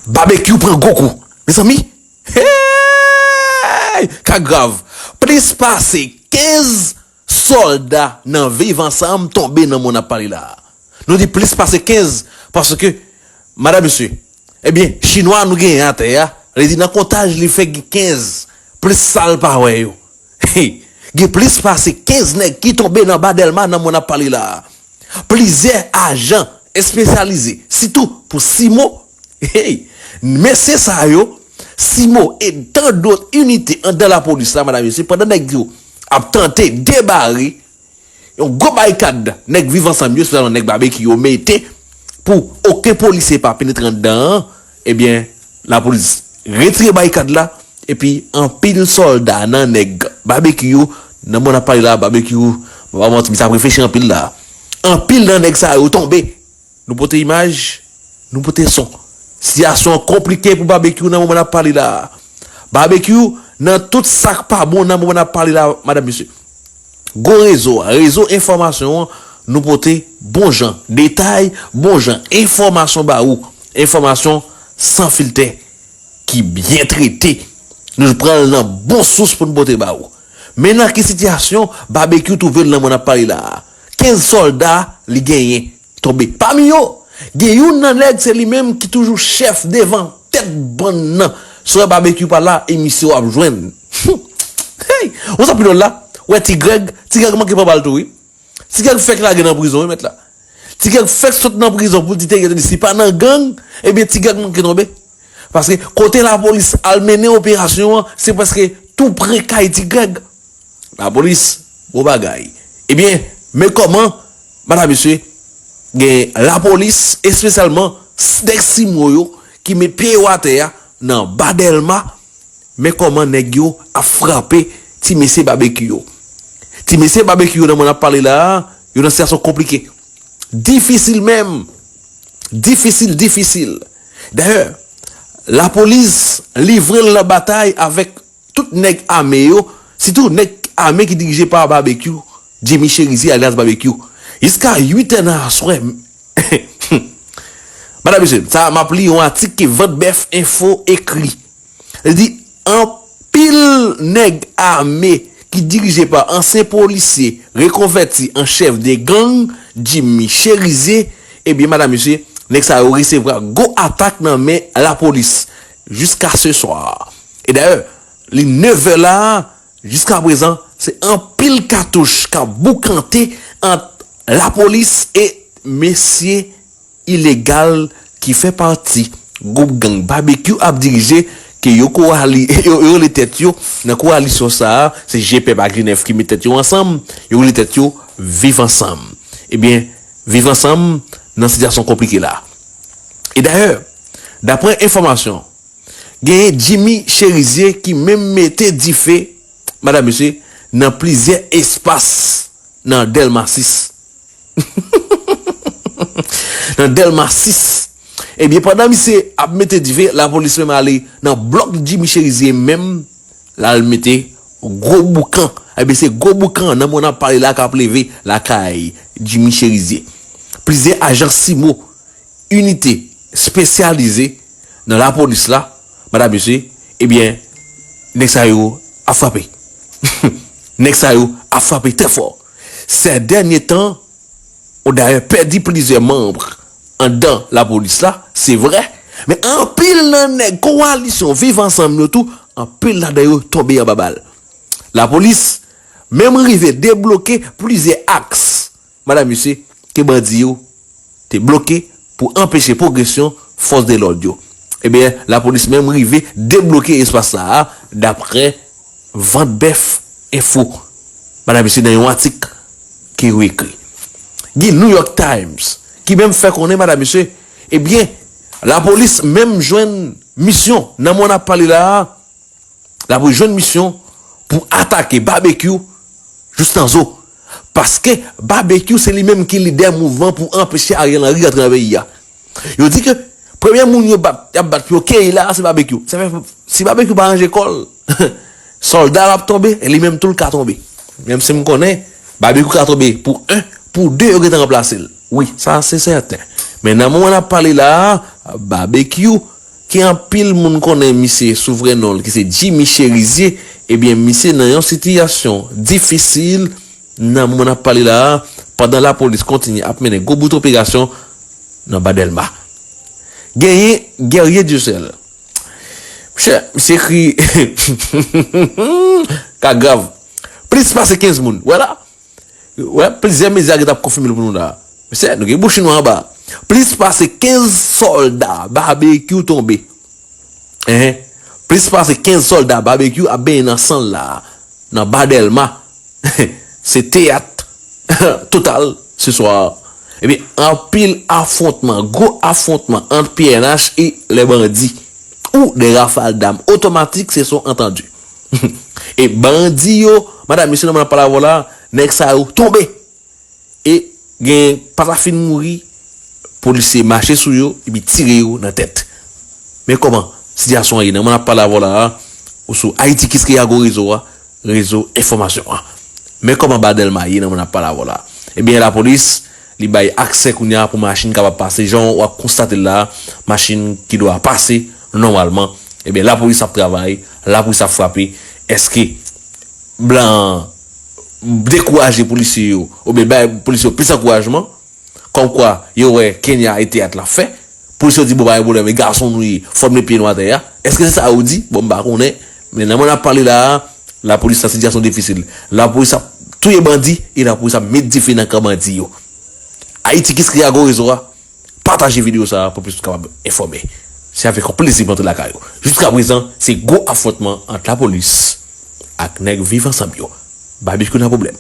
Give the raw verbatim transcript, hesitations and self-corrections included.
Babekyou pran gwo kou. Mezanmi, hey! Ka grav. Plis pase kenz sòlda nan Viv Ansanm tonbe nan moman n ap pale la a. Nou di plis pase kenz, paske, madanm, mesye, ebyen, chinwa nou genyen atè a, li di nan kontaj li fè gen kenz, plis sa l pa wè yo. Gen plis pase kenz nèg ki tonbe nan ba Dèlma nan moman n ap pale la a. Plizyè ajan espesyalize, sitou pou CIMO, hey, mesye sa yo, CIMO e tan dòt inite anndan lapolis la, madanm, mesye, pandan nèg yo ap tante debare yon gwo barikad nèg Viv Ansanm yo, espesyalman nèg Babekyou yo mete pou okenn polisye pa penetre anndan an, ebyen, lapolis retire barikad la, epi anpil sòlda nan nèg Babekyou yo, nan moman n ap pale la, Babekyou, mwen pa manti, misye ap reflechi anpil la. Anpil nan nèg sa yo tonbe. Nou pote imaj, nou pote son. Sitiyasyon an konplike pou Babekyou nan moman n ap pale la a. Babekyou nan tout sa k pa bon nan moman n ap pale la, madanm, mesye. Gwo rezo a, rezo enfòmasyon an, nou pote bon jan detay, bon jan enfòmasyon ba ou. Enfòmasyon san filtè, ki byen trete. Nou pran l nan bon sous pou n pote ba ou. Men nan ki sitiyasyon Babekyou twouve l nan moman n ap pale la a. Kenz sòlda li genyen tonbe. Pami yo, gen youn nan nèg, se li menm ki toujou chèf devan tèt bann nan. Si w wè Babekyou pa la, e misye w ap jwenn. Hey! Ou sa pi lòd la? Wè Ti Grèg, Ti Grèg manke pran bal tou, wi. Ti Grèg fèk lage nan prizon, wi, mèt la. Ti Grèg fèk sot nan prizon pou l di Ti Grèg, li pa nan gang, ebyen, Ti Grèg manke tonbe. Paske kote lapolis al mennen operasyon an, se prèske tou pre kay Ti Grèg. Lapolis, bon bagay. Ebyen, men kòman, madanm, mesye, gen lapolis, espesyalman, nèg CIMO yo, ki met pye yo atè a, nan ba Dèlma, men kòman nèg yo ap frape ti mesye Babekyou yo. Ti mesye Babekyou yo nan moman n ap pale la a, yo nan sitiyasyon konplike. Difisil menm. Difisil, difisil. Dayè, lapolis livre l nan batay avèk tout nèg ame yo, sitou nèg ame ki dirije pa Babekyou, Jimmy Chérizier alyas Babekyou. Jiska uit è nan aswè, madanm, mesye, sa a m ap li yon atik ke Vant Bèf Enfo ekri. Li di, anpil nèg ame ki dirije pa ansyen polisye rekonvèti an chèf de gang, Jimmy Chérizier, ebyen, madanm, mesye, nèg sa yo resevwa gwo atak nan men lapolis jiska se swa. E dayè, li nevè la a, jiska prezan, se anpil katouch k ap boukante ant lapolis e mesye ilegal ki fè pati gwoup gang Babekyou ap dirije, ke yo kowali-, yo, yo rele tèt yo, nan kowalisyon sa a, se G P E P ak G nèf ki met tèt yo ansanm, yo rele tèt yo Viv Ansanm. Ebyen, Viv Ansanm nan sitiyasyon konplike la. E dayè, daprè enfòmasyon, genyen Jimmy Chérizier ki menm mete dife, madanm, mesye, nan plizyè espas nan Dèlma sis. Nan Dèlma sis. Ebyen, pandan misye ap mete dife, lapolis menm ale nan blòk Jimmy Chérizier menm, l al mete gwo boukan. Ebyen, se gwo boukan nan moman n ap pale la k ap leve lakay Jimmy Chérizier. Plizyè ajan CIMO, inite espesyalize nan lapolis la, madanm, mesye, ebyen, nèg sa yo ap frape. Nèg sa yo ap frape trè fò. Sè dènye tan, ou dayè pèdi plizyè manm anndan lapolis la, se vrè, men anpil nan nèg kowalisyon Viv Ansanm yo tou, anpil ladan yo tonbe anba bal. Lapolis menm rive debloke plizyè aks, madanm, mesye, ke bandi yo te bloke pou anpeche pwogresyon fòs de lòd yo. Ebyen, lapolis menm rive debloke espas sa a, daprè Vant Bèf Enfo, madanm, mesye, nan yon atik ke yo ekri. Gen New York Times ki menm fè konnen, madanm, mesye, ebyen, lapolis menm jwenn misyon nan moman n ap pale la a, l ap jwenn misyon pou atake Babekyou jis nan zo. Paske Babekyou se li menm ki lidè mouvman pou anpeche Ariel Henry rantre nan peyi a. Yo di ke premye moun yo bat, y ap bat pou yo keyi la a, se Babekyou. Sa fè, si Babekyou pa ranje kò l, sòlda l ap tonbe, e li menm tou l ka tonbe. Menm si m konnen, Babekyou ka tonbe pou en, pou de, yo gentan ranplase l. Wi, sa se sèten. Men nan moman n ap pale la a, Babekyou ke anpil moun konnen misye sou vrè non l, ki se Jimmy Chérizier, ebyen, misye nan yon sitiyasyon difisil nan moman n ap pale la a, pandan lapolis kontinye ap mennen gwo bout operasyon nan Ba Dèlma. Genyen Guerrier Dieuseul. Monchè, misye ekri ka grav. Plis pase kenz moun. Wè la. Wè, plizyè medya ki t ap konfime l pou nou la. Mesye, nou gen bouch nou anba. Plis pase kenz sòlda Babekyou tonbe. Enhen. Plis pase kenz sòlda Babekyou ap benyen nan san l la. Nan Ba Dèlma. Se teyat total se swa. Ebyen, anpil afwontman, gwo afwontman ant P N H e lè bandi. Ou de rafal dam otomatik se son antandi. E bandi yo, madanm, mesye, nan moman n ap pale avè w la, nèg sa yo tonbe. E gen pa ta fin mouri, polisye mache sou yo, epi tire yo nan tèt. Men kòman sitiyasyon an ye nan moman n ap pale avè w la a, ou sou Haiti Kiss Kriyago rezo a, rezo enfòmasyon an. Men kòman Ba Dèlma ye nan moman n ap pale avè w la a. Ebyen, lapolis, li bay aksè kounye a pou machin kapab pase. Jan w ap konstate l la a, machin ki dwe pase nòmalman. Ebyen, lapolis ap travay, lapolis ap frape. Èske blan an dekouraje polisye yo, oubyen bay polisye yo plis ankourajman, kòmkwa yo wè Kenya e teyat l ap fè. Polisye yo di, "Bon, pa gen pwoblèm, e gason nou ye, fò n met pye nou atè a." Èske se sa yo di? Bon, m pa konnen. Men nan moman n ap pale la a, lapolis nan sitiyasyon difisil. Lapolis ap touye bandi e lapolis ap met dife nan kan bandi yo. Haiti Kiss Kriyago rezo a, pataje videyo sa a pou plis moun kapab enfòme. Se avèk yon plezi m antre lakay ou. Jiskaprezan, se gwo afwontman ant lapolis ak nèg Viv Ansanm yo. Babekyou nan pwoblèm.